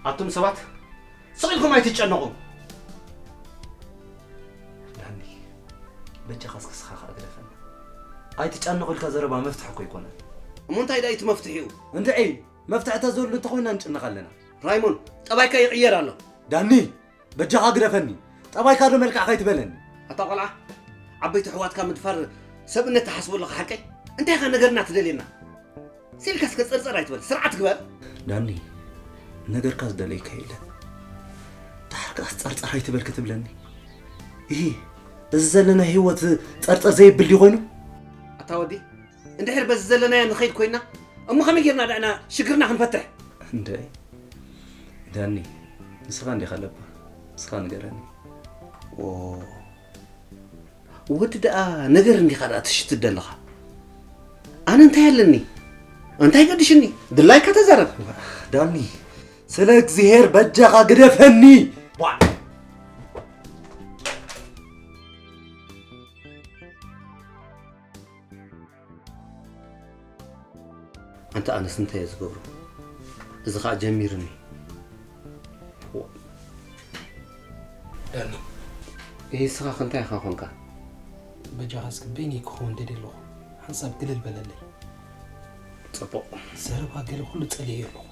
ኣቱም ሰባት ስቕ ኢልኩም ኣይትጨነቑ። ዳኒ፣ በጃኻ እስኪ ስኻ ከኣ ግደፈና። ኣይትጨነቑ ኢልካ ዘረባ መፍትሒ እኮ ኣይኮነን። እሞ እንታይ ደኣ እዩ እቲ መፍትሒኡ? እንድዒ፣ መፍትሒ ተዘሉ እንተኾይና ንጭነቕ ኣለና። ራይሞን፣ ጠባይካ ይቕየር ኣሎ። ዳኒ፣ በጃኻ ግደፈኒ። ጠባይካ ዶ መልክዕ ከይትበለኒ። ኣታ ቆልዓ፣ ዓበይቲ ኣሕዋትካ ምድፋር ሰብእነት ትሓስቦ ኣለኻ ሓቀይ? እንታይ ኢኻ ነገርና ትደልየና? ሲልካ እስከ ጸርጸር ኣይትበል፣ ስርዓት ግበር። ዳኒ፣ ነገርካ ዝደለይካ የለን። ደሓር ከኣስ ጸርጸር ኣይትበል ክትብለኒ? ይሂ፣ እዚ ዘለና ህይወት ጸርጸር ዘይብል ድዩ ኮይኑ? ኣታ ወዲ፣ እንድሕር በዚ ዘለናዮ ንኸይድ ኮይና፣ እሞ ከመይ ጌርና ደዕና ሽግርና ክንፈትሕ? እንደ ዳኒ፣ ንስኻ እንዲኻ ለባ፣ ንስኻ ንገረኒ። ኦ፣ ወዲ ደኣ ነገር እንዲኻ ደኣ ትሽትት ዘለኻ? ኣነ እንታይ ኣለኒ? እንታይ ገድሽኒ? ድላይካ ተዛረብ። ዳኒ፣ ስለ እግዚኣብሄር በጃኻ ግደፈኒ። ቧዕ። ኣንታ ኣነስ እንታይ እየ ዝገብሮ? እዚ ኸኣ ጀሚርኒ። ዳኒ። እይ፣ ንስኻ ከ እንታይ ኢኻ ኾንካ? በጃኻ እስኪ በይነይ ክኸውን ደልየ ኣለኹ። ሓንሳብ ግልል በለለይ። ጽቡቕ። ዘረባ ገለ ኩሉ ጸሊኤዮ ኣለኹ።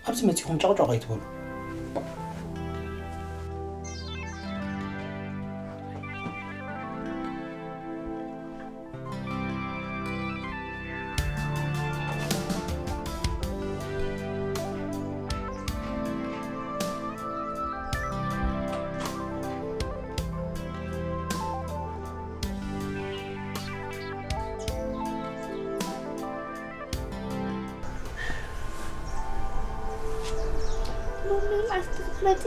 ኣብዚ መጺኹም ጫቕጫቕ ኣይትበሉ። ማሚ፣ መዓስ ክትመጺ?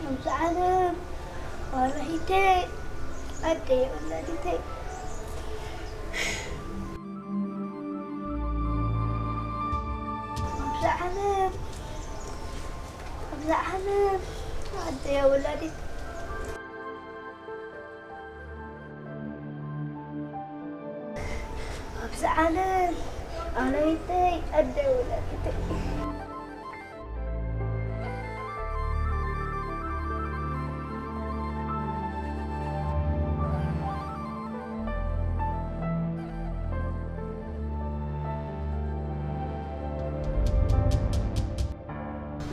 ኣብዚ ዓለም ዋላሂተይ ኣደይ ወላዲተይ። ኣብዚ ዓለም፣ ኣብዚ ዓለም ኣደይ ወላዲት። ኣብዚ ዓለም ኣለይተይ ኣደይ ወላዲተይ።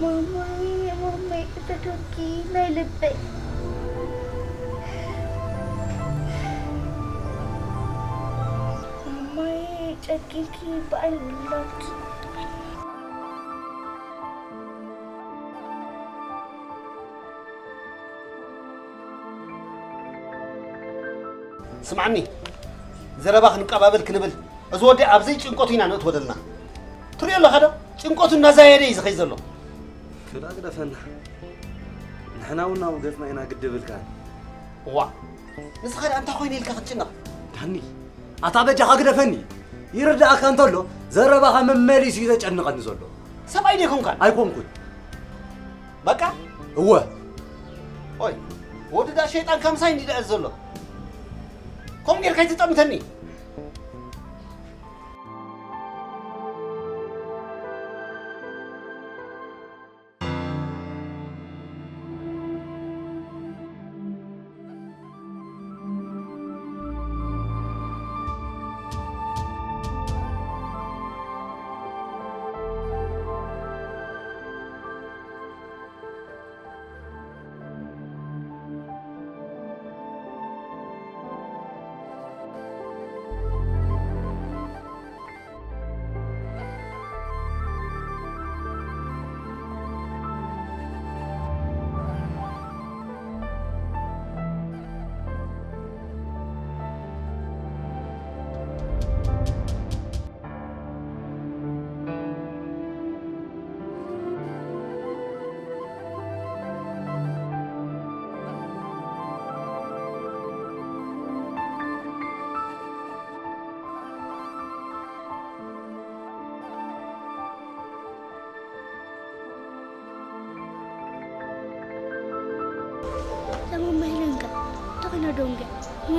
ማማይ፣ ማማይ፣ ቅደዶኪ ናይ ልበይ። ማማይ፣ ጨኪንኪ ብኣይ ውላድኪ። ስምዓኒ፣ ዘረባ ክንቀባበል ክንብል፣ እዚ ወዲ ኣብ ዘይጭንቀቱ ኢና ነእትዎ ዘለና። ትሪኦ ኣለኻ ዶ? ጭንቀቱ እናዛየደ እዩ ዝኸይድ ዘሎ። ክላ ግደፈና። ንሕና እውን ናብኡ ገጽና ኢና ግድብ ኢልካ። እዋእ፣ ንስኻ ደኣ እንታይ ኮይነ ኢልካ ክትጭነቕ? ዳኒ፣ ኣታ በጃኻ ግደፈኒ። ይርድኣካ እንተሎ፣ ዘረባኻ መመሊሱ እዩ ዘጨንቐኒ ዘሎ። ሰብኣይ ዶ ኣይኮንካን? ኣይኮንኩን። በቃ? እወ። ኦይ፣ ወዲ ደኣ ሸይጣን ካምሳይ እንዲ ደኣ ዘሎ። ከምኡ ጌርካ ኣይትጠምተኒ።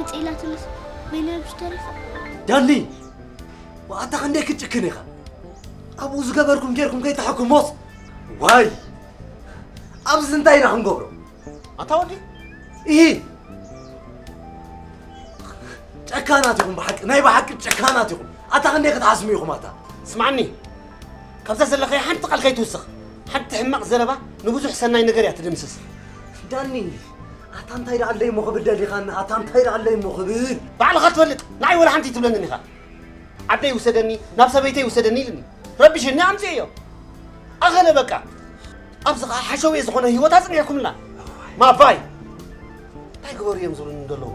ጽኢላትንስ በይነብሽ ተሪፋ። ዳኒ፣ ኣታ ክንደይ ክትጭክን ኢኻ? ኣብኡ ዝገበርኩም ጌርኩም ከይተሓኩሞስ? ዋይ! ኣብዚ እንታይ ኢና ክንገብሮ? ኣታ ወዲ? ኢሂ! ጨካናት ኢኹም ብሓቂ፣ ናይ ብሓቂ ጨካናት ኢኹም። ኣታ ክንደይ ክትሓስሙ ኢኹም ኣታ? ስማዕኒ፣ ካብዛ ዘለኻያ ሓንቲ ቃል ከይትውስኽ። ሓንቲ ሕማቕ ዘረባ ንብዙሕ ሰናይ ነገር እያ ትድምስስ። ዳኒ፣ ኣታ እንታይ ደኣ ኣለይ እሞ ክብል ደሊኻና? ኣታ እንታይ ደኣ ኣለይ እሞ ክብል? ባዕልኻ ትፈልጥ፣ ንዓይ ወላ ሓንቲ ኣይትብለንን ኢኻ። ዓደይ ውሰደኒ፣ ናብ ሰበይተይ ውሰደኒ ኢልኒ። ረቢሽኒ ኣምፅኤዮ። ኣኸለ በቃ። ኣብዚ ኸዓ ሓሸውየ ዝኾነ ህይወት ኣፅኒዕኩምላ። ማባይ። እንታይ ግበሩ እዮም ዝብሉኒ ዘለዉ?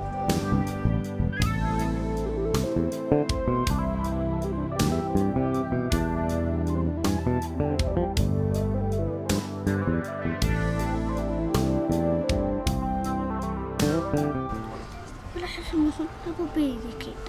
ብላሕፍንኹም ኣቦበይ ይከይድ።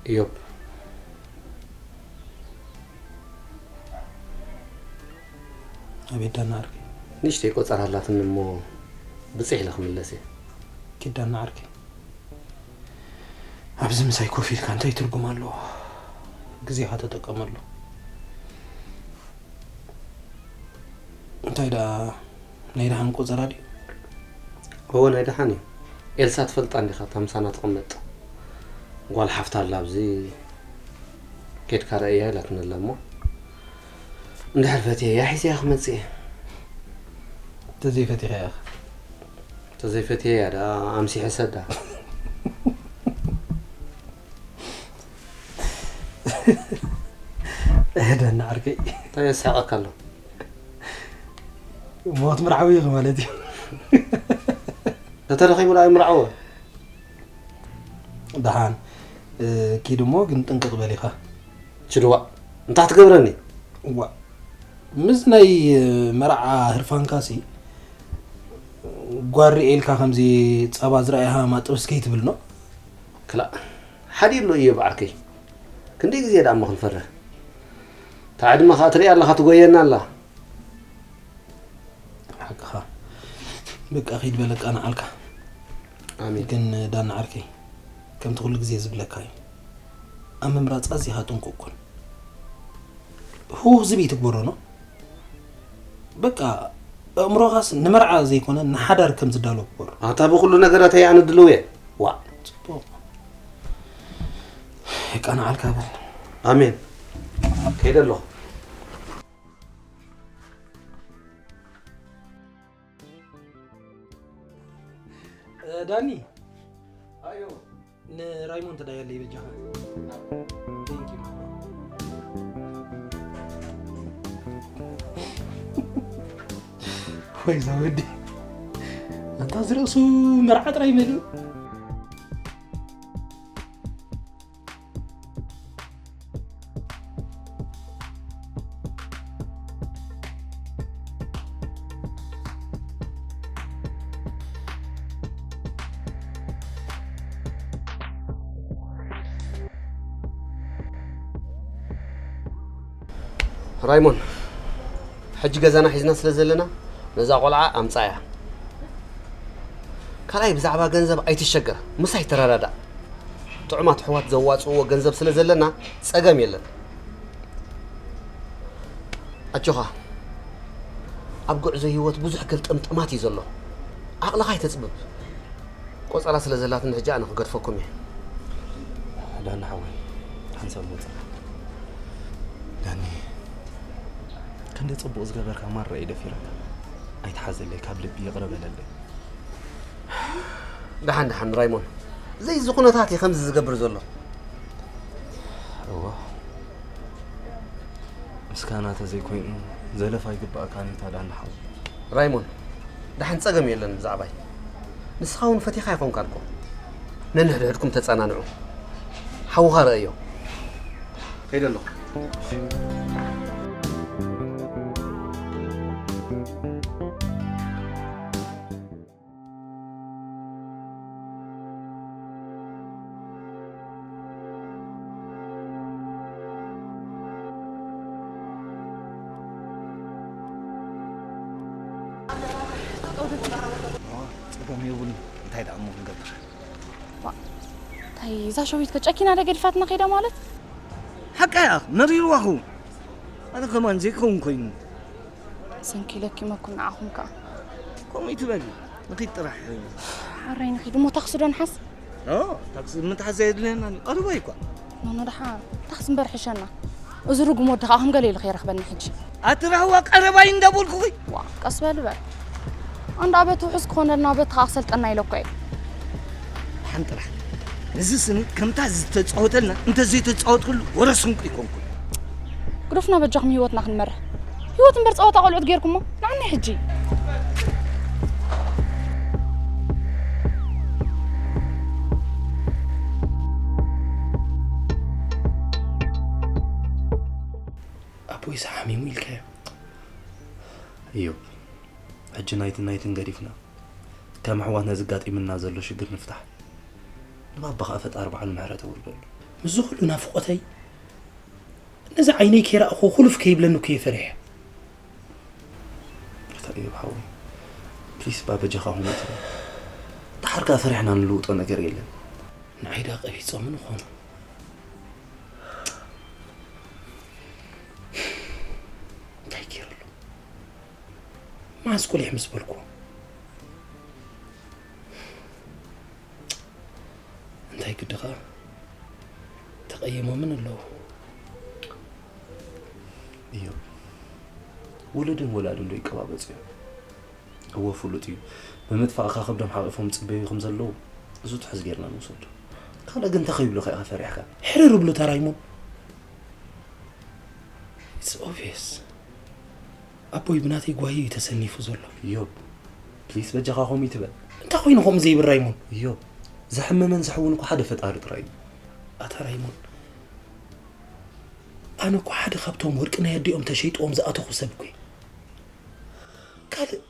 እዮብ። ኣቤት ዳና ዓርከይ። ንእሽተይ ቆጸራ ኣላትኒ እሞ ብጽሕ ኢለ ክምለስ እየ። ኪድ ዳና ዓርከይ። ኣብዚ ምሳይ ኮፍ ኢልካ እንታይ ትርጉም ኣለዎ? ግዜኻ ተጠቀመሉ። እንታይ ደኣ ናይ ደሓን ቆጸራ ድዩ? እወ፣ ናይ ደሓን እዩ። ኤልሳ ትፈልጣ እንዲኻ፣ እታ ምሳና ትቕመጥ ጓል ሓፍታ ኣላ፣ ኣብዚ ኬድካ ረእያ ኢላትኒ ኣላ እሞ፣ እንድሕር ፈትየያ ሒዘያ ክመጽእ እየ። ተዘይፈቲኻያ ኸ? ተዘይፈትየያ ደኣ ኣምሲሐ ሰዳ። እህደና ዓርከይ። እንታይ የስሕቐካ ኣሎ? ሞት ምርዓዊ ኢኺ ማለት እዩ። ተተረኺቡ ደኣ ይምርዓዎ። ደሓን፣ እ፣ ኪድ እሞ ግን ጥንቅቕ በል ኢኻ። ችድዋ፣ እንታይ ትገብረኒ? እዋ፣ ምስ ናይ መርዓ ህርፋንካሲ ጓሪ ኤልካ ከምዚ ጸባ ዝረኣይሃ ማጥብስ ከይትብል ነው። ክላእ ሓዲሉ እዮ ብዓርከይ። ክንደይ ግዜ ደኣ እሞ ክንፈርህ? እታ ዕድመ ከኣ ትሪኣ ኣለኻ ትጎየና ኣላ። ሓቅኻ። በቃ ኺድ በለቃ ንዓልካ። ኣሜን። ግን ዳና ዓርከይ፣ ከምቲ ኩሉ ግዜ ዝብለካ እዩ፣ ኣብ ምምራጽ ኣዚኻ ጥንቁቕ ኩን። ህውኽ ዝብ ይትግበሮ ነው። በቃ ኣእምሮኻስ ንመርዓ ዘይኮነ ንሓዳር ከም ዝዳሎ ግበሮ። ኣታ ብኹሉ ነገራተይ ኣነ ድልው እየ። ዋእ። ጽቡቕ። በቃ ንዓልካ በል። ኣሜን። ከይደ ኣለኹ። ዳኒ፣ ኣዮ፣ ንራይሞን ተዳየለይ በጃኻ። Thank you, ማማ። ወይ ዘወዲ፣ ኣንታ ዝርእሱ መርዓ ጥራይ መሊኡ። ራይሞን፣ ሕጂ ገዛና ሒዝና ስለ ዘለና ነዛ ቆልዓ ኣምጻያ። ካልኣይ ብዛዕባ ገንዘብ ኣይትሸገር፣ ምሳይ ተረዳዳእ። ጥዑማት ኣሕዋት ዘዋጽእዎ ገንዘብ ስለ ዘለና ጸገም የለን። ኣጆኻ፣ ኣብ ጉዕዞ ህይወት ብዙሕ ገልጠምጠማት እዩ ዘሎ። ዓቕልኻ ኣይተጽብብ። ቆጸራ ስለ ዘላትኒ ሕጂ ኣነ ክገድፈኩም እየ። ዳኒ ሓወይ፣ ሓንሳብ መጽእ። ዳኒ፣ ክንደይ ጽቡቕ ዝገበርካ ማራ እዩ ደፊረካ። ኣይትሓዘለይ፣ ካብ ልቢ ይቕረ በለለይ። ደሓን ደሓን ራይሞን፣ ዘይዚ ኩነታት እዩ ከምዚ ዝገብር ዘሎ። እዋ፣ ምስጋና ተዘይኮይኑ ዘለፋ ይግባእካን እዩ ታዲያ ንሓው። ራይሞን፣ ደሓን ጸገም የለን ብዛዕባይ። ንስኻ እውን ፈቲኻ ኣይኮንካን እኮ። ነንሕድሕድኩም ተጸናንዑ። ሓውኻ ረእዮ። ከይደ ኣለኹ። ጸገም የብሉን። እንታይ ደኣ እሞ ክንገብር? እንታይ እዛ ሸዊት ከ ጨኪና ደ ገዲፋትና ከይዳ ማለት? ሓቃ እያ፣ መሪርዋ ኸውን። ኣነ ከማን ዘይከውን ኮይኑ። ሰንኪለኪ መኩን ንዓኹም ከኣ። ከምኡ ይትበሊ፣ ንኺድ ጥራሕ። ሓራይ ንኺድ እሞ ታክሲ ዶ ንሓዝ? ኦ፣ ታክሲ ምትሓዝ ኣየድልየናን እዩ፣ ቀሪቡ እኳ። ኖኖ ደሓ፣ ታክሲ እምበር ሕሸና። እዚ ርጉም ወዲ ከኣ ከም ገለ ኢሉ ከይረኽበኒ ሕጂ። ኣቲ ራህዋ ቀረባይ እንዳበልኩኺ። ዋ፣ ቀስ በል በል። ኣንዳ ኣበት ውሑስ ክኾነልና ኣበት ከኣ ክሰልጠና ኢለ እኮ እየ። ሓን ጥራሕ። እዚ ስኒ ከምታ ዝተጻወተልና እንተ ዘይተጻወትኩሉ ወረ ስንቁ ይኮንኩ። ግደፉና በጃኹም ህይወትና ክንመርሕ። ህይወት እምበር ጸወታ ቆልዑት ጌርኩሞ። ንዓኒ ሕጂ። ኣቦይስ ሓሚሙ ኢልካዮ? እዮብ፣ ሕጂ ናይትን ናይትን ገዲፍና ከም ኣሕዋት ነዚ ኣጋጢምና ዘሎ ሽግር ንፍታሕ። ንባባ ኸኣ ፈጣሪ ባዕሉ ምሕረት ኣውርደሉ። ምስዚ ኩሉ ናፍቖተይ ነዚ ዓይነይ ከይረኣኹ ኩልፍ ከይብለኒ እኮ እየ ፈሪሐ። ኣታ እዮብ ሓወይ፣ ፕሊስ፣ በጃኻ ኹን ኣይትበል። ደሓር ከኣ ፈሪሕና ንልውጦ ነገር የለን። ንዓይ ደኣ ቀቢጾምኒ ኾኑ። እንታይ ገይረሉ? መዓስ ቁሊሕ ምስ በልኩ? እንታይ ግዲ ኸኣ ተቐይሞምን ኣለዉ። እዮብ፣ ውሉድን ወላድን ዶ ይቀባበጹ እዮም? እወ፣ ፍሉጥ እዩ። ብምጥፋእካ ከብዶም ሓቒፎም ዝጽበዩ ከም ዘለዉ፣ እዚ ትሑዝ ጌርና ንውሰዶ። ካልእ ግን እንታይ ከይብሉኻ ኢኻ ፈሪሕካ? ሕርር ብሉ ተራይሞን። It's obvious። ኣቦይ ብናተይ ጓሂ እዩ ተሰኒፉ ዘሎ። እዮብ፣ ፕሊስ በጃኻ ከምኡ ይትበል። እንታይ ኮይኑ ከምኡ ዘይብል ራይሞን? እዮብ፣ ዘሕምምን ዘሕውን እኮ ሓደ ፈጣሪ ጥራይ እዩ። ኣታ ራይሞን፣ ኣነ እኮ ሓደ ካብቶም ወርቂ ናይ ኣዲኦም ተሸይጥዎም ዝኣተኹ ሰብ እኮ እየ። ካልእ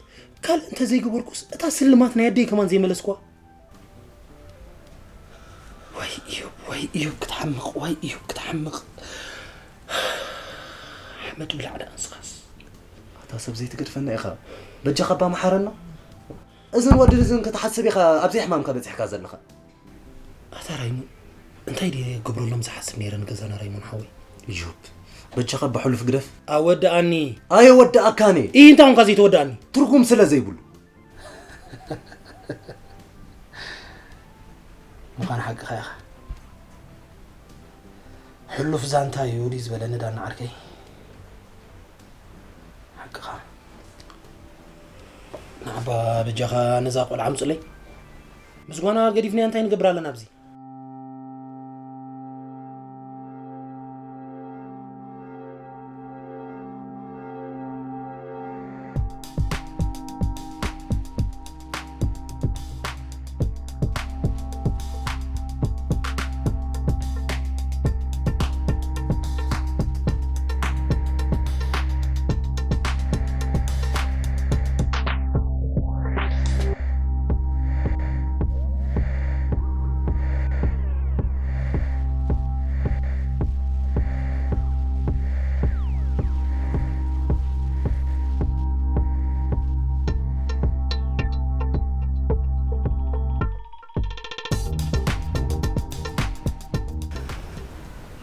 ካልእ እንተዘይገበርኩስ እታ ስልማት ናይ ኣደይ ከማን ዘይመለስኳ። ወይ እዮብ፣ ወይ እዮብ ክትሓምቕ፣ ወይ እዮብ ክትሓምቕ። ሓመድ ብላዕ ደኣ ንስኻስ። ኣታ ሰብ ዘይትገድፈና ኢኻ። በጃኻ እባ መሓረና። እዝን ወዲ እዝን ክትሓስብ ኢኻ ኣብዚ ሕማምካ በጺሕካ ዘለኻ። ኣታ ራይሞን፣ እንታይ ድየ ክገብረሎም ዝሓስብ ነይረ ንገዛና ራይሞን ሓወይ? እዮብ፣ በጃኻ እባ ሕሉፍ ግደፍ። ኣወድኣኒ። ኣየወድኣካን እየ። ኢሂ፣ እንታይ ኾንካ ዘይተወድኣኒ? ትርጉም ስለ ዘይብሉ። ምዃን ሓቅኻ ኢኻ። ሕሉፍ ዛንታ እዩ ድዩ ዝበለኒ ዳና ዓርከይ? ሓቅኻ። ንዓባ በጃኻ ነዛ ቆልዓ ኣምጽለይ። ምስ ጓና ገዲፍናያ እንታይ ንገብር ኣለና ኣብዚ?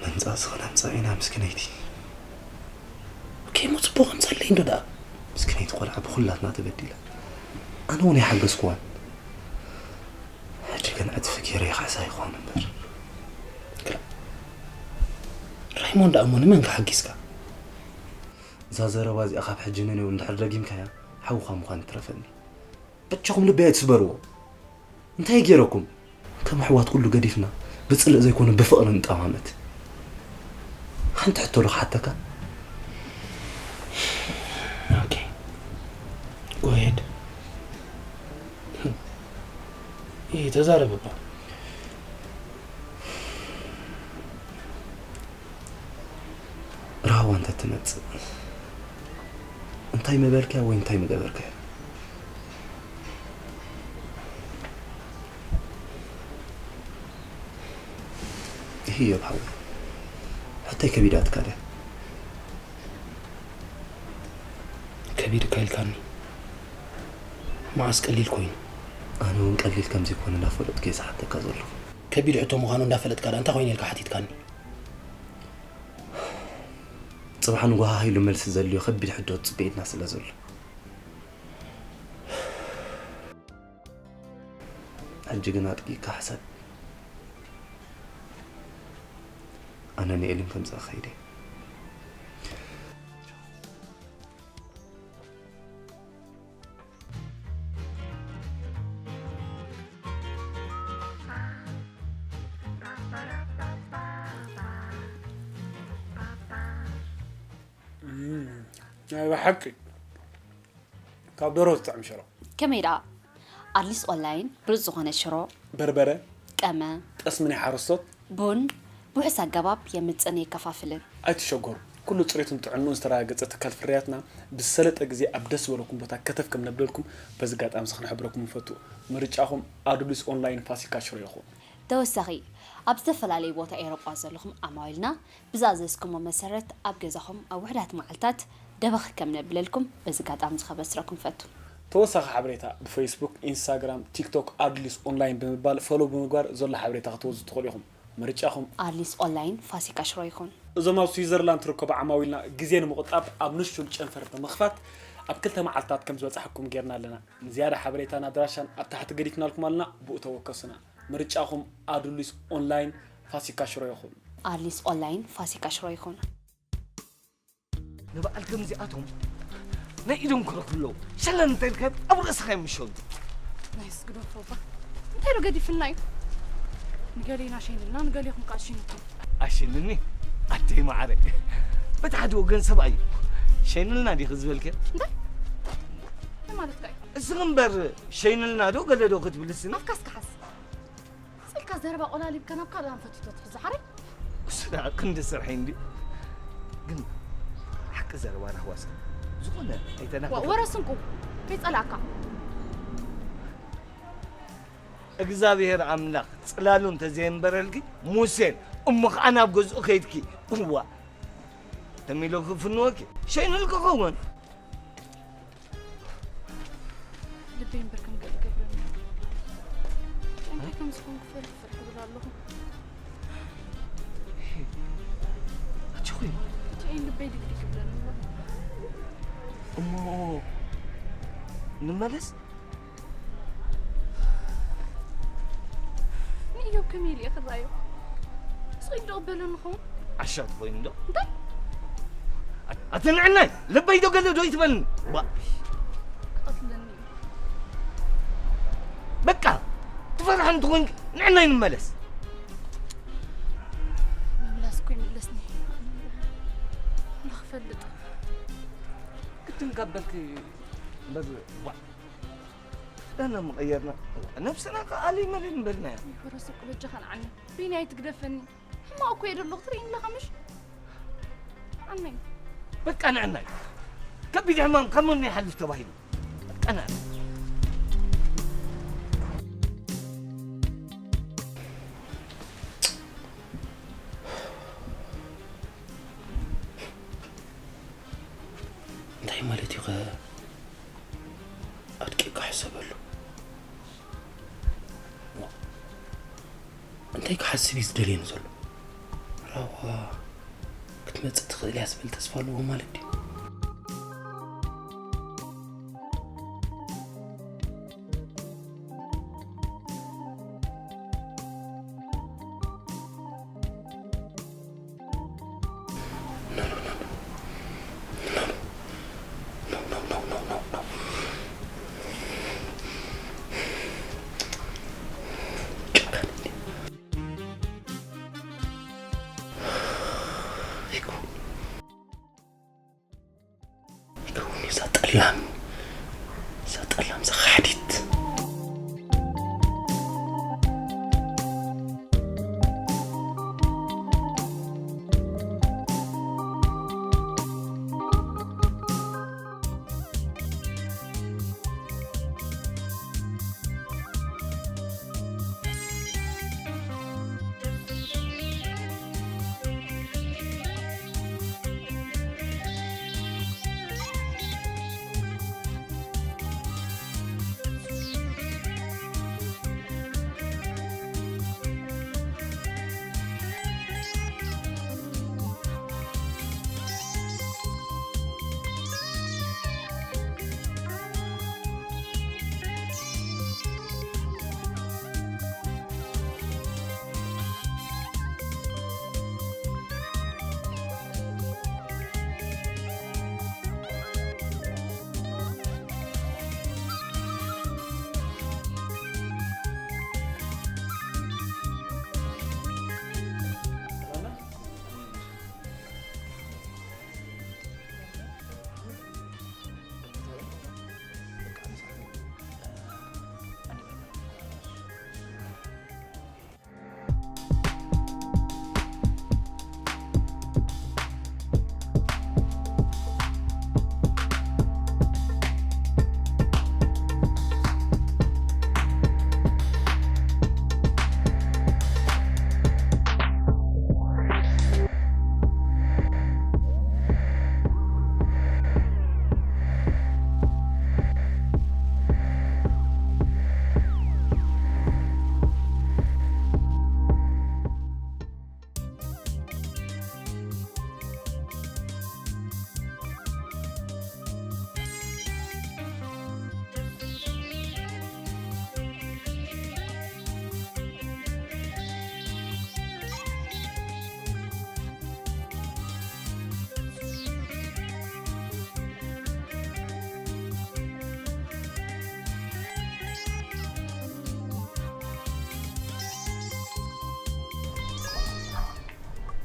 መንጻ ስኽን ኣምጻእ ኢና ምስኪነይቲ። ኬሞ ጽቡቕ ኣምጻለይ እንዶ ደኣ። ምስኪነይቲ ቆልዓ ብኹላትና ተበዲላ። ኣነ እውን ኣይሓገዝኩዋን። ሕጂ ግን ዕጽፊ ገይረ ይኽሕሳ ይኸውን እምበር። ራይሞንድ ኣሞ ንመን ከ ሓጊዝካ? እዛ ዘረባ እዚኣ ካብ ሕጂ ንኔው እንድሕር ደጊምካያ ሓውኻ ምዃን ይትረፈኒ። በጃኹም ልበይ ኣይትስበርዎ። እንታይ ገይረኩም? ከም ኣሕዋት ኩሉ ገዲፍና ብጽልእ ዘይኮነ ብፍቕሪ ንጠማመት። ሓንቲ ሕቶ ዶ ክሓተካ? ኦኬ። ጎሄድ። ይህ ተዛረብ እባ። ራህዋ እንተትመጽእ እንታይ ምበልካያ ወይ እንታይ ምገበርካያ? ይህ እዮብ ሓወይ፣ ሕቶይ ከቢዳትካ ድያ? ከቢድካ ኢልካኒ። መዓስ ቀሊል ኮይኑ? ኣነ እውን ቀሊል ከም ዘይኮነ እንዳፈለጥኩ እየ ዝሓተካ ዘለኹ። ከቢድ ሕቶ ምዃኑ እንዳፈለጥካ ደኣ እንታይ ኮይኑ ኢልካ ሓቲትካኒ? ጽባሕ ንጎሃ ኢሉ መልሲ ዘድልዮ ከቢድ ሕቶ ትጽበየልና ስለ ዘሎ። ሕጂ ግን ኣጥቂቕካ ሕሰብ። ኣነ ንኤልን ከምጽኣ ከይደ። ናይ ብሓቂ ካብ ደርሆ ዝጥዕም ሽሮ። ከመይ ደኣ? ኣድሊስ ኦንላይን ብሉጽ ዝኾነ ሽሮ፣ በርበረ፣ ቀመ፣ ጠስሚ ናይ ሓረስቶት፣ ቡን ብውሑስ ኣገባብ የምጽእን የከፋፍልን። ኣይትሸገሩ፣ ኩሉ ጽሬቱን ጥዕንኡን ዝተረጋገጸ ትካል ፍርያትና ብዝሰለጠ ግዜ ኣብ ደስ ዝበለኩም ቦታ ከተፍ ከም ነብለልኩም በዚ ኣጋጣሚ እዚ ክንሕብረኩም ንፈቱ። ምርጫኹም ኣዱሊስ ኦንላይን ፋሲካ ሽሮ ይኹን። ተወሳኺ፣ ኣብ ዝተፈላለዩ ቦታ ኤውሮጳ ዘለኹም ኣማዊልና ብዝኣዘዝኩሞ መሰረት ኣብ ገዛኹም ኣብ ውሑዳት መዓልታት ደበኽ ከም ነብለልኩም በዚ ኣጋጣሚ እዚ ከበስረኩም እፈቱ። ተወሳኺ ሓበሬታ ብፌስቡክ፣ ኢንስታግራም፣ ቲክቶክ ኣድሊስ ኦንላይን ብምባል ፎሎው ብምግባር ዘሎ ሓበሬታ ክትወስዱ ትኽእሉ ኢኹም። ምርጫኹም። ኣድሊስ ኦንላይን ፋሲካ ሽሮ ይኹን። እዞም ኣብ ስዊዘርላንድ ትርከቡ ዓማዊልና ግዜ ንምቑጣብ ኣብ ንሹል ጨንፈር ብምኽፋት ኣብ ክልተ መዓልታት ከም ዝበጻሕኩም ጌርና ኣለና። ንዝያዳ ሓበሬታን ኣድራሻን ኣብ ታሕቲ ገዲፍናልኩም ኣለና፣ ብኡ ተወከሱና። ምርጫኹም ኣድሊስ ኦንላይን ፋሲካ ሽሮ ይኹን። ኣድሊስ ኦንላይን ፋሲካ ሽሮ ይኹን። ንበዓል ከምዚኣቶም ናይ ኢዶም ክረኽቡ ኣለዎም። ሸለል እንተኢልካዮም ኣብ ርእስኻ እዮም ዝሸኑ። ናይ ስግዶ ፎባ እንታይ ዶ ገዲፍና እዩ? ንገሌና ሸይንልና ንገሌኹም ከዓ ሸይንኩም። ኣሸንኒ ኣደይ ማዕረ። በቲ ሓደ ወገን ሰብኣይ እዩ። ሸይንልና ዲኺ ዝበልክዮ? እንታይ? እንታይ ማለትካ እዩ? እስኺ እምበር ሸይንልና ዶ ገለ ዶ ክትብልስኒ? ኣፍካ እስኪ ሓዝ። ስልካ ዘረባ ቆላሊብካ ናብ ካልእ ኣንፈት ተትሕዞ ሓረይ። እሱ ደኣ ክንዲ ስርሐይ እንድዩ። ግን ሓቂ ዘረባ ራህዋ እስኪ ዝኾነ ኣይተናገርኩ። ወረ ስንቁ። ከይጸላእካ እግዚኣብሔር ኣምላኽ ጽላሉ እንተዘየንበረልኪ፣ ሙሴን እሞ ኸኣ ናብ ገዝኡ ከይድኪ፣ እዋ፣ ተሚሎ ክፍንወኪ፣ ሸይኑልኪ ኸውን። ልበይ እምበር ከም ገለ ይገብረኒ። እንታይ ከም ዝኾንኩ ፈርሕ ፈርሕ እብል ኣለኹ። ኣቲ ኾይ። እቲ ዓይን ልበይ ድግድግ ይብለኒ ኣሎ። እሞ ንመለስ? ንእዮብ ከመይ ኢሉ እየ ክረኣዮ? ስቕ ኢሉ ዶ ቅበለኒ ኸውን? ዓሻ ትኾይኑ ዶ? እንታይ? ኣቲ ንዕናይ፣ ልበይ ዶ ገለ ዶ ይትበልኒ? ዋ። ክቐትለኒ እዩ። በቃ፣ ትፈርሒ እንተኾይንኪ ንዕናይ ንመለስ። ምምላስ እኮ ይምለስኒ። ንኽፈልጥ። ግድን ካብ በልኪ እምበር፣ ዋ። ደህና መቐየርና። ነብስና ከኣ ኣልይ መለይ ምበልናያ። ይሕረሰኩ በጃኻ ንዓኒ። ቢኒ ኣይትግደፈኒ። ሕማቕ እኮ እየ ደለኹ ትርእይኒ ኣለኻ ምሽ? ንዓነይ። በቃ ንዕናይ። ከቢድ ሕማም ካብ መን ይሓልፍ ተባሂሉ? በቃ ንዕናይ። እንታይ ማለት እዩ ኸ? ኣድቂቕካ ሕሰበሉ። እንታይ ክሓስብ እዩ ዝደልየኒ ዘሎ? ራዋ ክትመጽእ ትኽእል እያ ዝብል ተስፋ ኣለዎ ማለት ድዩ? ኣይከውን። ኣይከውን፣ እዛ ጠላም፣ እዛ ጠላም፣ እዛ ኻሕዲት።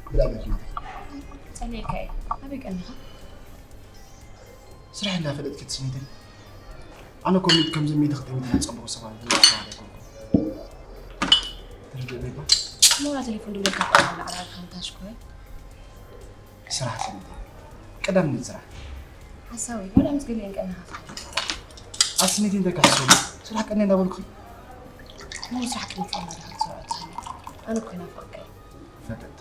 ብላ መኪና። ጸሊእካ እየ። ኣበይ ቀኒኻ? ስራሕ እንዳፈለጥኪ ትስኒተይ። ኣነ ኮሚት ከም ዘሚት ክትሚት ዝጸበቑ ሰባት ዝብል ሰባት ኣይኮንኩ። ተረዲእ ዶ ይባ? ሞራ ቴሌፎን ድብለካ ኣላ ዓላ ካንታ ሽኮይ። ስራሕ ስኒተይ። ቀዳም ምን ስራሕ? ሓሳዊ፣ ወላ ምስ ገሊአን ቀኒኻ ትፈልጥ። ኣስኒቲ እንታይ ክሕሰቡ? ስራሕ ቀኒ እንዳበልኩ። ሙሉ ስራሕ ክንፈና ዳሓር ሰብኣት። ኣነ እኮ ይናፍቐካ እየ። ፈጠጥ።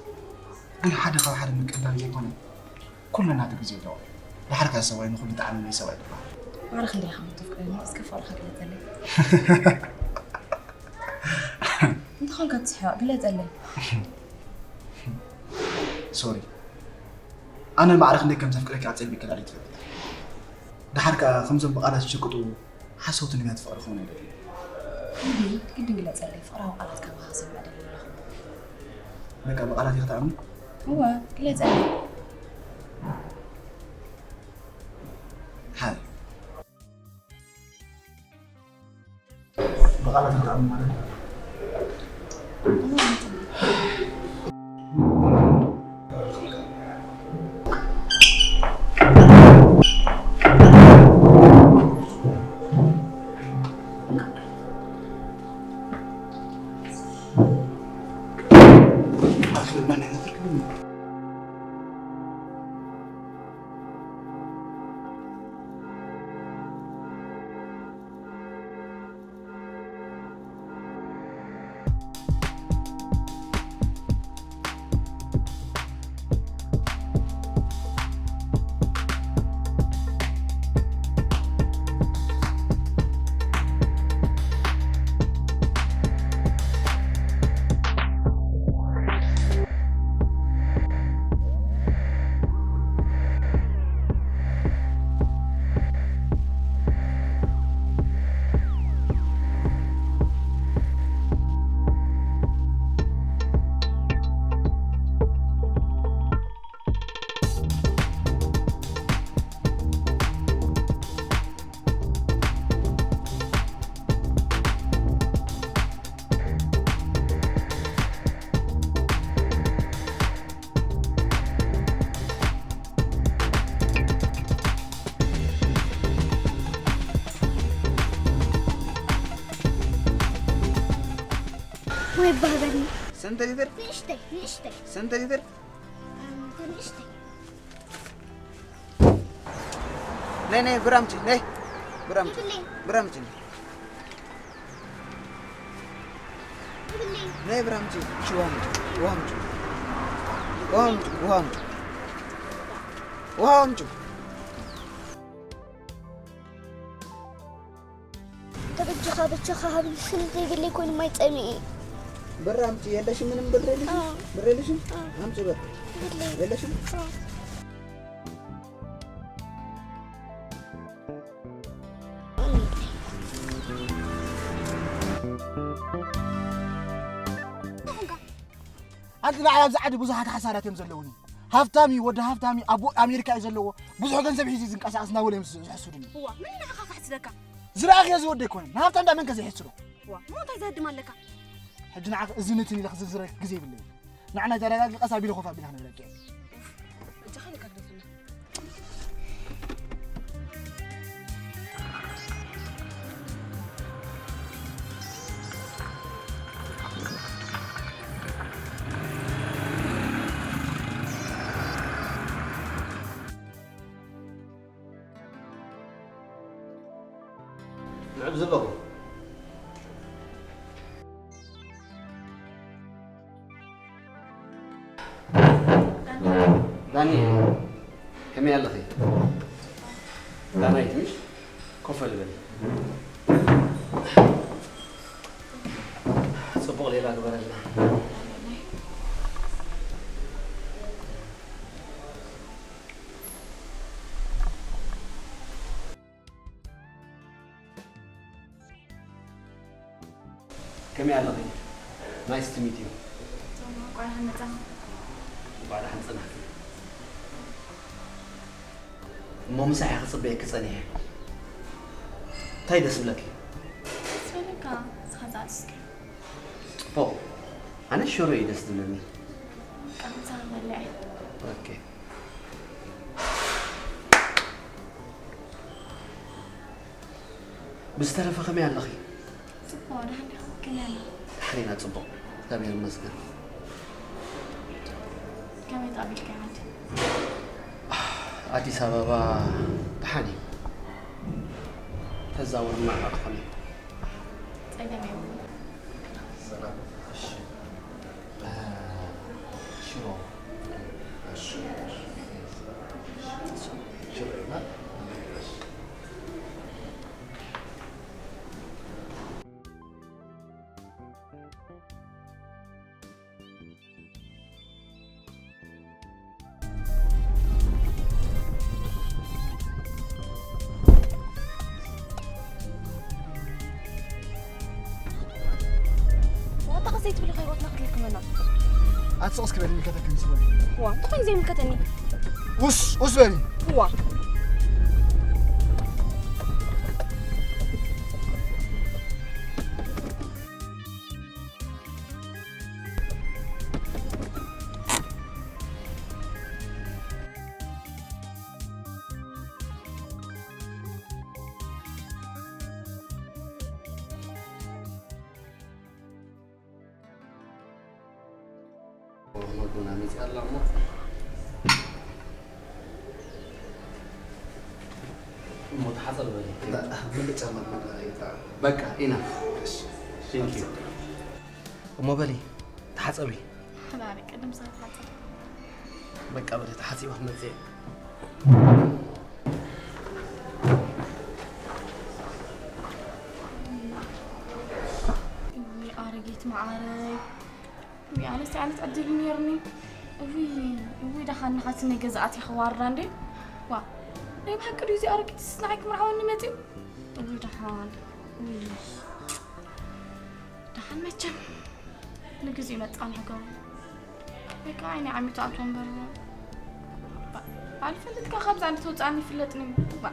ግን ሓደ ካብ ሓደ ምቅዳም ዘይኮነ፣ ኩሉ ናቱ ግዜ ኣለዎ። ዳሓር ከኣ ሰብኣይ ንኹሉ ጣዕሚ ናይ ሰብኣይ ዝበሃል። ማራ ክንደይ ኢኻ ተፍቅረኒ? እስከ ፍቕርኻ ግለጸለይ። እንተኾንካ ትስሕቕ፣ ግለጸለይ። ሶሪ። ኣነ ማዕረ ክንደይ ከም ዘፍቅረኪ ኣጸቢቕኪ ላዕሊ ትፈልጢ። ዳሓር ከኣ ከምዞም ብቓላት ዝሽቅጡ ሓሰውቲ ነቢያት ፍቕሪ ክኾኑ ኣይደልን። እንዲ ግድን ግለጸለይ፣ ፍቕራዊ ቃላት ካብ ሃሰብ ኣይደልን ኣለኹ። በቃ ብቓላት ኢኺ ትኣምኒ? እወ፣ ግለጸለይ። ሓይ። ብቓላት ኢኺ ትኣምኒ ማለት እዩ። ወይ ባህበኒ። ስንት ሊትር? ንእሽተይ፣ ንእሽተይ። ስንት ሊትር? ኣንተ ንእሽተይ። ነይ፣ ነይ፣ ብራምጪ፣ ነይ። ብራምጪ፣ ይብለይ። ብራምጪ፣ ነይ። ይብለይ። ነይ፣ ብራምጪ፣ ውሃ ምጪ፣ ውሃ ምጪ። ውሃ ምጪ፣ ውሃ ምጪ። ውሃ ምጪ። ተበጀኻ በጃኻ ሃብኒ፣ ስለ ዘይብለይ ኮይኑ ማይ ጸሚኤ። ብር ኣምጪ። የለሽም? ምንም ብር የለሽም? አዎ። ብር የለሽም? አዎ። አምጪ ብር። የለኝ። የለሽም? አዎ። ኣንቲ ንዓይ ኣብዚ ዓዲ ብዙሓት ሓሳዳት እዮም ዘለውኒ። ሃፍታም እዩ፣ ወዲ ሃፍታም እዩ፣ ኣቦ ኣሜሪካ እዩ ዘለዎ፣ ብዙሕ ገንዘብ ሒዙ እዩ ዝንቀሳቐስ እናበሉ እዮም ዝሕስዱኒ። እዋ፣ መን ንዓኻ ክሕስደካ? ዝረኣኽዮ ዝወደ ኣይኮነን። ንሃብታም እንዳ መን ከ ዘይሕስዶ? እዋ፣ እሞ እንታይ ዘህድም ኣለካ? ሕጂ ንዓኺ እዚ ነቲ ኢለ ክዝርዝረኪ ግዜ የብለይን። ንዓና ተረጋጊ፣ ቀስ ኣቢለ ኮፍ ኣቢለ ክነግረኪ እየ። በጃኻ ኢልካ ግደፈና። ንዕብ ዘለኹ። ዳኒ፣ ከመይ ኣለኺ? ዳናይት ምሽ? ኮፍ ልበል። ጽቡቕ ሌላ ግበረልና። ከመይ ኣለኺ? Nice to meet you። እንኳዕ ደሓን መጻኻ። እንኳዕ ደሓን ጸናሕኪ። እሞ ምሳሕ እየ ክጽበየኪ ጸኒሐ። እንታይ ደስ ይብለኪ? ደስ ይበለካ፣ ንስኻ ዝኣዘዝካዮ። ጽቡቕ። ኣነ ሽሮ እዩ ደስ ዝብለኒ። በቃ ምሳኻ ክበልዕ እየ። ኦኬ። ብዝተረፈ ከመይ ኣለኺ? ጽቡቕ፣ ደሓን ዲኻ? ከመይ ኣለኻ? ደሓን ኢና፣ ጽቡቕ፣ እግዚኣብሔር ይመስገን። ከመይ ተቐቢልካያ ዓዲ? ኣዲስ ኣበባ ደሓን እዩ። እንተ እዛ ወር ማዕረ ትኾነ። ጸገም የብሉን። ሰላም። እሺ። እ፣ ሽሮ። እሺ። ሽሮ ይብላል። እሺ። ዋጣ ቀሰይ ትብሊ ከይወትና ክትልክመና። ኣትስቕ እስኪ በሊ ይምልከተክን ስወይ። ዋ እንታይ ኮይኑ ዘይምልከተኒ? ውስ ውስ በሊ። ዋ መግብና መፂኣ ኣላ እሞ እሞ ተሓፀብ በሊ። ምልእ ጫማ ምልእ ይጣ በቃ ኢና እሺ ቴንኪዩ። እሞ በሊ ተሓፀቢ። ሓላሊ ቅድም ሰዓት ሓፀብ በቃ በሊ ተሓፂባ ክትመፅእ እየ። እውይ ኣረጊት መዓረይ። እውይ ኣነስ ዓይነት ዕድል ነይርኒ። እውይ እውይ ደሓን ንሓሲ ናይ ገዛኣት ይኸዋርዳ እንዴ። ዋ ናይ ብሓቂ ድዩ እዚ ኣረጊትስ ንዓይ ክምርዓወኒ መፅዩ? እውይ ደሓን እውይ ደሓን መቸም ንግዜኡ ነፃንሖ ገብሩ። ወይ ከዓ ዓይኒ ዓሚቱ ኣቶ እምበር ኣልፈልጥካ ካብዛ እንተውፅኣኒ ይፍለጥኒ። ባ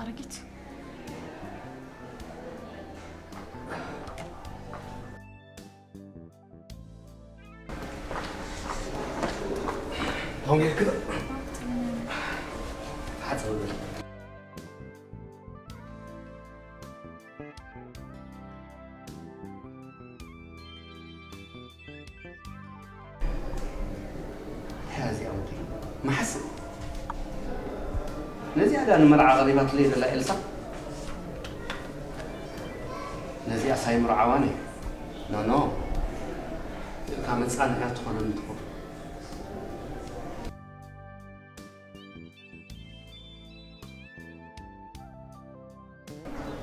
ኣረጊት ተንጌልክ ተሓፀብ በሊ። ሕያዚ ኣወደይ መሓስእ ነዚኣ ዳ ንመርዓ ቀሪባትለይ ዘላ ኤልሳ ነዚኣ ሳይምርዓዋን እየ ኖኖ እታ መፃንዕያ ትኾነኒ ትኾን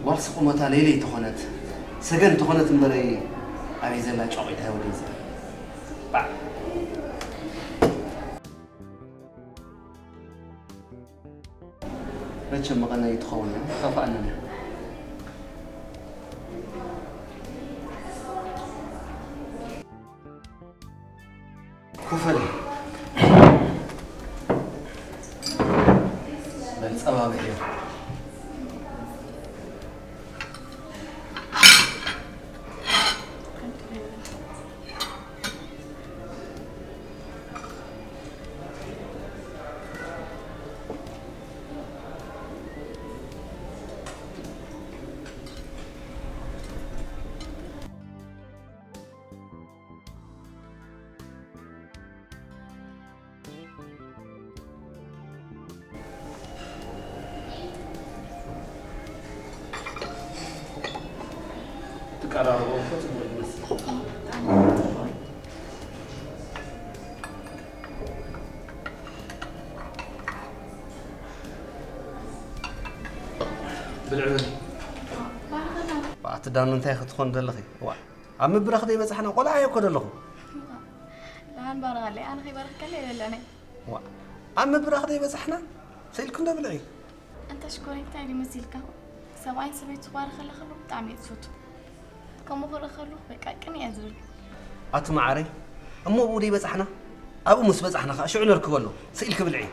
ጓል ስቁመታ ለይለይ ተኾነት ሰገን ተኾነት እምበረይ ኣበይ ዘላ ጨቂታ ወደይ ዘ ባዕ መቸም መቐነይ ትኸውን እያ ተፋእነን እያ ኮፈል በል ጸባብሕ እያ ትቀራረቦ እኮ ጽቡቅ ይመስል። ብልዕበል ኣቲ ዳኑ እንታይ ክትኾን ዘለኺ? ዋ ኣብ ምብራኽ ደይ በጻሕና ቆልዓ እየ እኮ ዘለኹ። ደሓን ባርኻለይ ኣነ ከይባርኽከለ የለለነ። ዋ ኣብ ምብራኽ ደይ በጻሕና ሰኢልኩ እንደ ብልዒ። ኣንታ ሽኮረይ እንታይ ድዩ መሲልካ? ሰብኣይን ሰበይቱ ክባርኸላ ከሎ ብጣዕሚ እየ ዝፈቱ። ከምኡ ክርኢ ከለኹ በቃ ቅንእ እየ ዝብል። ኣቲ መዓረይ እሞ ብኡ ደይ በጻሕና ኣብኡ ምስ በጻሕና ከዓ ሽዑ ነርክበሉ ስኢልኪ ብልዒ።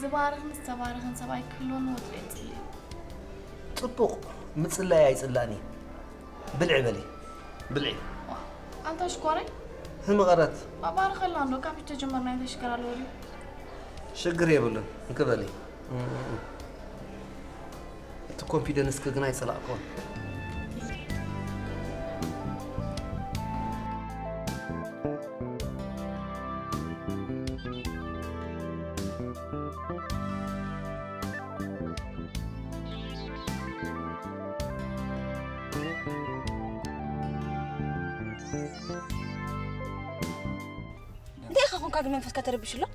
ዝባርኽን ዝተባረኸን ሰብኣይ ክህልወኒ ወትሩ እየ ዝጽሊ። ጽቡቕ ምጽላይ ኣይጽላእን እየ። ብልዒ በሊ ብልዒ። ኣንታ ሽኮረይ ህመቐረት ኣባርኸላ እንዶ ካብ ተጀመርና እንታይ ሽግር ኣለዎ ድዩ? ሽግር የብሉን እንክበሊ እቲ ኮንፊደንስኪ ግን ኣይጸላእክዎን። እንታይ ኢኻ ኮንካ ግን መንፈስካ ተረቢሹ ኣሎ?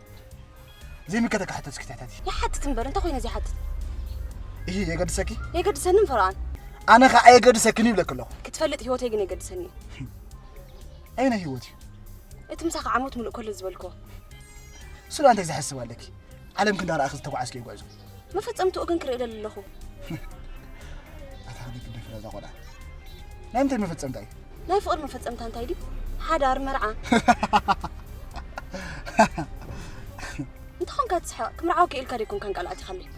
ዘይምከተካ ሕቶ እስኪ ትሕተቲ። ይሓትት እምበር፣ እንታይ ኮይነ ዘይሓትት? ይሄ የገድሰኪ? የገድሰኒ እምፈርኣን። ኣነ ኸዓ የገድሰክን ይብለክ ኣለኹ። ክትፈልጥ ህይወተይ ግን የገድሰኒ እዩ። ኣየናይ ህይወት እዩ? እቲ ምሳኻ ዓመት ሙሉእ ከሎ ዝበልክዎ። ስለ እንታይ ዝሓስብ ኣለኪ? ዓለም ክንዳ ረኣኺ ዝተጓዓዝኪ ጉዕዞ። መፈጸምትኡ ግን ክርኢ ደሊ ኣለኹ። ኣታ ክንደይ ግደፍ እዛ ቆልዓ። ናይ ምንታይ መፈጸምታ እዩ? ናይ ፍቕሪ መፈጸምታ እንታይ ድዩ? ሓዳር፣ መርዓ። እንተኾንካ ትስሕቕ፣ ክምርዓወኪ ኢልካ ደይኮንካን ቃል ኣቲኻለይ።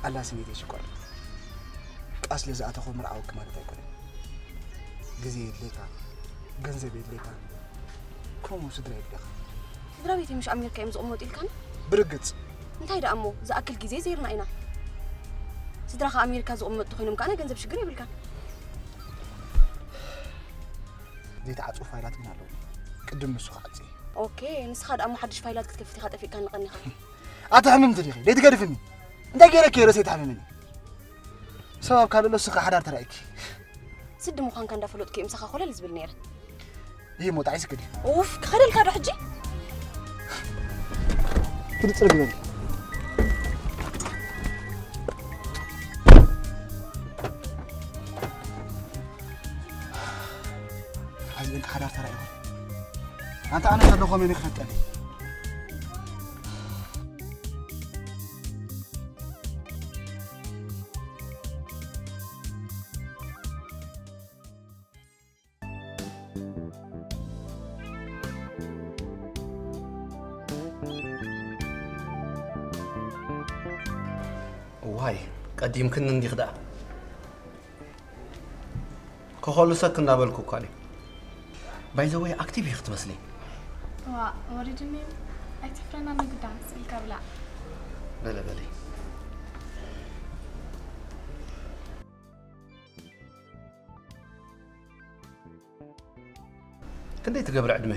ኣላ ስሜተይ ሽኮር። ቃል ስለ ዝኣተኹ ምርዓወኪ ማለት ኣይኮነን። ግዜ የድልየካ፣ ገንዘብ የድልየካ፣ ከምኡ ስድራ የድልየካ። ስድራ ቤተይ ምሽ ኣሜሪካ እዮም ዝቕመጡ ኢልካኒ? ብርግጽ። እንታይ ደኣ እሞ፣ ዝኣክል ግዜ ዘይርና ኢና። ስድራኻ ኣሜሪካ ዝቕመጡ ተኾይኖም ከኣ ናይ ገንዘብ ሽግር የብልካን። ዘይተዓጽፉ ፋይላት ግን ኣለዉ። ቅድም ንሱ ክዓጽ እየ። ኦኬ፣ ንስኻ ደኣ እሞ ሓድሽ ፋይላት ክትከፍት ኢኻ ጠፊእካኒ ቀኒኻ። ኣታ ሕምምቲ ዲኺ? ደይትገድፍኒ? እንታይ ገይረኪ እየ ርእሰይ ትሓምምኒ? ሰብ ኣብ ካልእ ኣሎ፣ እስኻ ሓዳር ተራእይኪ። ስዲ ምዃንካ እንዳፈለጥኩ እየ ምሳኻ ኮለል ዝብል ነይረ። ይህ ሞጣ ይስክዲ። ኡፍ፣ ክኸደልካ ዶ ሕጂ? ትንጽር ግበሪ። ሓዚንካ ሓዳር ተራእይኹ። ኣንታ ኣነ ዘለኹ መን ክፈልጠኒ? እዋይ፣ ቀዲምክኒ እንዲኽ ደኣ። ከኸልሰክ እንዳበልኩ እኳ እኔ። By the way፣ ኣክቲቭ ኢኺ ትመስሊ። ዋ፣ ወሪድኒ። ኣይትፍረና፣ ንግዳ ስኢልካ ብላዕ። በለ፣ በለ። ክንደይ ትገብሪ ዕድመ?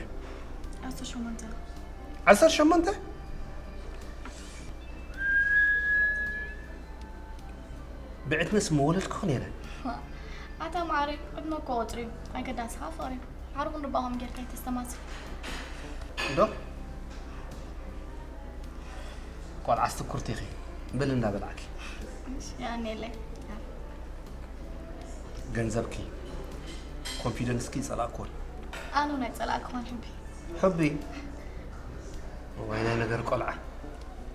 ዓሰርተ ሸሞንተ። ዓሰርተ ሸሞንተ? ብዕድመስ መወለድኩ ነይረ። ኣታ ማዕረ፣ ዕድመ እኮ ቁጽሪ እዩ። ኣገዳስኻ ፍቕሪ። ዓርኹ ንባኹም ጌርካ ኣይተስተማስል። እንዶ? ቆልዓ ስትኩርቲ ኢኺ። ብል እንዳበላዕኪ። እሺ፣ የቐንየለይ። ገንዘብኪ፣ ኮንፊደንስኪ ይጸላእክዎን። ኣነ እውን ኣይጸላእክዎን ሕቢ። ሕቢ? እዋይ ናይ ነገር ቆልዓ።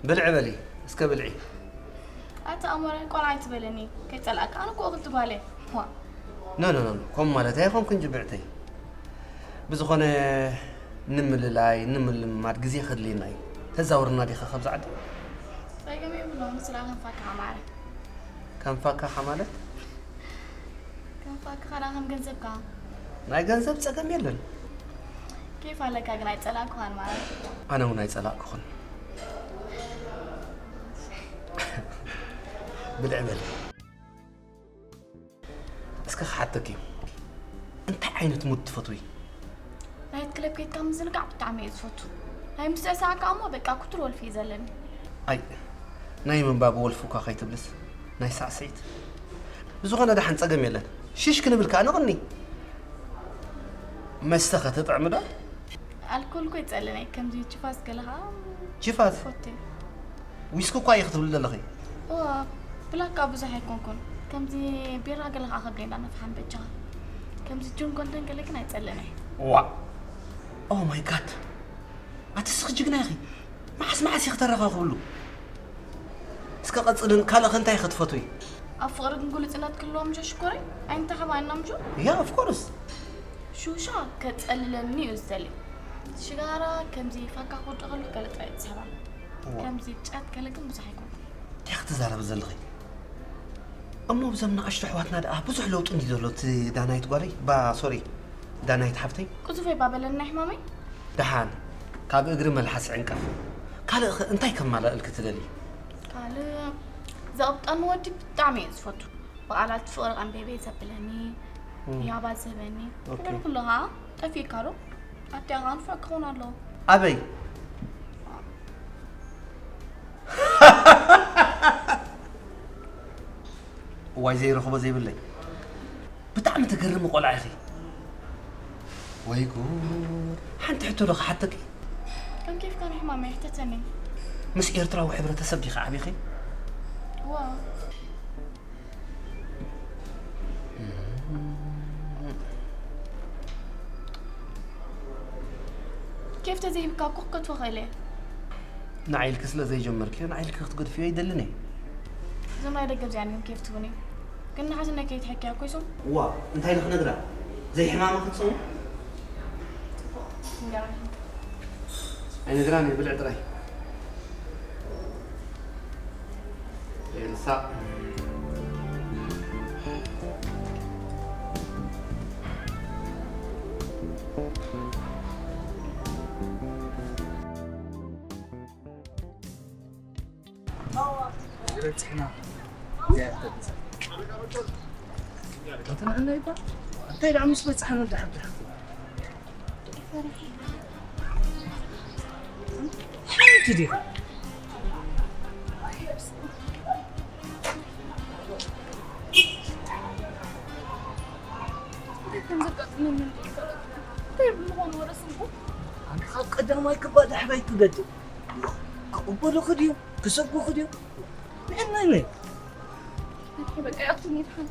ብልዒ በሊ፣ እስከ ብልዒ። ኣታ ኣሞረ፣ ቆልዓ ኣይትበለኒ። ከይጸላእካ፣ ኣነ እኮ እኽልቲ ጓል እየ። ዋ። ኖ፣ ኖ፣ ኖ፣ ኖ። ከምኡ ማለት ኣይኮንኩን ጅብዕተይ። ብዝኾነ ንምልላይ፣ ንምልምማድ ግዜ ከድልየና እዩ። ተዛውርና ዲኻ ካብዚ ዓዲ? ጸገም የብሉን፣ ስለ ከም ፋካኻ ማዕረ። ከም ፋካኻ ማለት? ከም ፋካኻ ደኣ ከም ገንዘብካ። ናይ ገንዘብ ጸገም የለን። ኬፍ ኣለካ ግን ኣይጸላእኩኻን ማዕረ። ኣነ እውን ኣይጸላእኩኽን። ብልዒ በሊ። እስከ ክሓተኪ፣ እንታይ ዓይነት ሙድ ትፈትዊ? ናይት ክለብ ከይድካ ምዝንጋዕ ብጣዕሚ እየ ዝፈቱ። ናይ ምስዕ ሰዓት ከኣ እሞ በቃ ኩቱር ወልፊ እዩ ዘለኒ። ኣይ፣ ናይ ምንባብ ወልፊ እኳ ከይትብልስ፣ ናይ ሳዕስዒት። ብዝኾነ ደሓን ጸገም የለን። ሽሽ ክንብል ከኣ ንቕኒ። መስተ ከ ትጥዕሚ ዶ? ኣልኮል እኮ ይጸልእን እየ፣ ከምዚ ቺፋስ ገለ ከኣ ቺፋስ? ይፈቱ እየ። ዊስኪ እኳ እዩ ክትብሊ ዘለኺ። እዋ፣ ብላካ ብዙሕ ኣይኮንኩን። ከምዚ ቢራ ገለ ከኣ ከብለይ እንዳነፍሓን በጃኻ። ከምዚ ጅን ጎልደን ገለ ግን ኣይጸልእን እየ። ዋ! ኦ ማይ ጋድ! ኣቲ እስኺ ጅግና ኢኺ። መዓስ መዓስ ኢኺ ተረኻኽብሉ? እስከ ቀጽልን ካልእ ከ እንታይ ኢኺ ትፈትዊ? ኣብ ፍቕሪ ግን ግሉጽነት ክህልዎም ምሾ ሽኮረይ? ኣይንተሓባእና ምሾ? ያ፣ ኦፍ ኮርስ። ሹሻ ከጸልለኒ እዩ ዝደሊ። ሽጋራ ከምዚ ፋካ ክወድቕ ከሎ ገለ ጥራይ እዩ ዝስሕባ። እዋ። ከምዚ ጫት ገለ ግን ብዙሕ ኣይኮንኩን። እንታይ ክትዛረቢ ዘለኺ? እሞ ብዞም ንኣሽቱ ኣሕዋትና ደኣ ብዙሕ ለውጢ እንድዩ ዘሎ እቲ ዳናይት ጓለይ? ባ፣ ሶሪ፣ ዳናይት ሓፍተይ? ቅዙፈይ ባ በለኒ ናይ ሕማመይ። ደሓን፣ ካብ እግሪ መልሓስ ዕንቀፍ። ካልእ ኸ እንታይ ከማላእልኪ ትደልዪ? ካልእ ዘቕብጠኒ ወዲ ብጣዕሚ እየ ዝፈቱ። ብቓላት ፍቕሪ ቀንቤበይ ዘብለኒ፣ እም። ያባ ዝህበኒ። ኦኬ። ነገር ኩሉ ኸዓ ጠፊእካ ዶ? ኣዲኣ ኸዓ ንፉዕ ክኸውን ኣለዎ። ኣበይ? እዋይ ዘይረኽቦ ዘይብለይ። ብጣዕሚ ትገርሚ ቆልዓ ኢኺ። ወይ ጉድ! ሓንቲ ሕቶ ዶ ክሓተኪ? ከም ኬፍካ ንሕማመይ ሕተተኒ። ምስ ኤርትራዊ ሕብረተሰብ ዲኺ ዓቢኺ? እዋ። ኬፍ ተዘይህብካ እኮ ክትከትፎ ክእል እየ። ንዓይ ኢልኪ ስለ ዘይጀመርክዮ ንዓይ ኢልኪ ክትገድፍዮ ኣይደልን እየ። እዞም ናይ ደገ እዚኣን ግን ኬፍ ትቡኒ። ግን ንሓትነይ ከይትሕክያ ኮይሶም? እዋ እንታይ ኢለ ክነግራ? ዘይሕማማ ክትሰሙ? ንገራኒ። ኣይነግራን እየ ብልዕ ጥራይ። ኤልሳ። ዝበፅሕና እዚኣ ተብዛ ተተናዕና ይባ እንታይ ደኣ ምስ በፅሓና ደሓር ደሓር ሓንቲ ዲኻ ኣንታ ካብ ቀዳማይ ክባ ዳሕራይ ክገድም ክቕበሉኺ ድዮም ክሰጉኺ ድዮም ንዕናይ ነይ በቃ ያቱን ይድሓን